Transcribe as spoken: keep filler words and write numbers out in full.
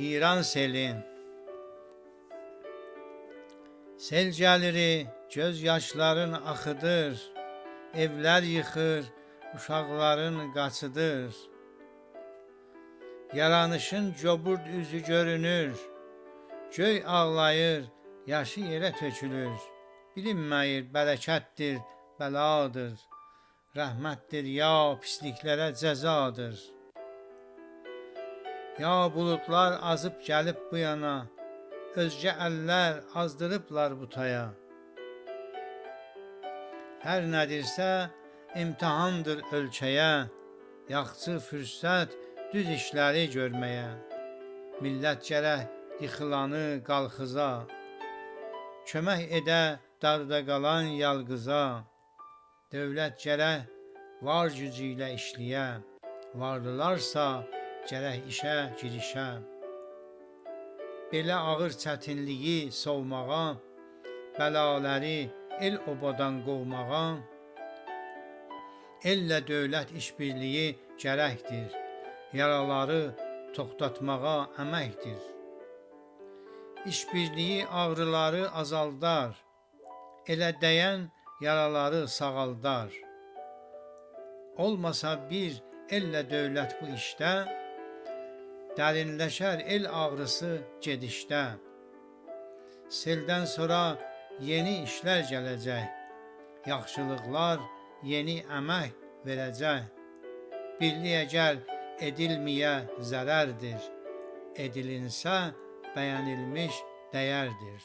ایران سئلی. سئل گلیر، گؤز یاشلارین آخیدیر، ائولر ییخیر، اوشاقلارین قاچیدیر. یارانیشین جوبورد اوزو گؤرونور، گؤی آغلاییر، یاشی یئره تؤکولور. بیلینمه‌ییر، برکتدیر، بلادیر، رحمتدیر یا پیسلیکلره جزادیر. یا بولودلار آزیب گلیب بو یانا، اؤزگه اللر آزدیریبلار بو تایا. هر نه‌دیرسه امتحاندیر اؤلکه‌یه، یاخشی فرصت دوز ایشلری گؤرمه‌یه. میللت گرک ییخیلانی قالخیزا، کؤمک ائده داردا قالان یالقیزا. دؤولت گرک وار گوجو ایله ایشله‌یه، وارلیلارسا گرک ایشه گیریشه. بئله آغیر چتینلیگی سووماغا، بلالاری ائل اوبادان قووماغا، ائلله دؤولت ایش‌بیرلیگی گرکدیر، یارالاری توختاتماغا امکدیر. ایش‌بیرلیگی آغریلاری آزالدار، ائله دَین یارالاری ساغالدار. اولماسا بیر ائلله دؤولت بو ایشده، درینلشر ائل آغریسی گئدیشده. سئلدن سونرا یئنی ایشلر گله‌جک، یاخشیلیقلار یئنی امک وئره‌جک. بیرلیک اگر ائدیلمه‌یه ضرردیر، ائدیلینسه بَینیلمیش دَیردیر.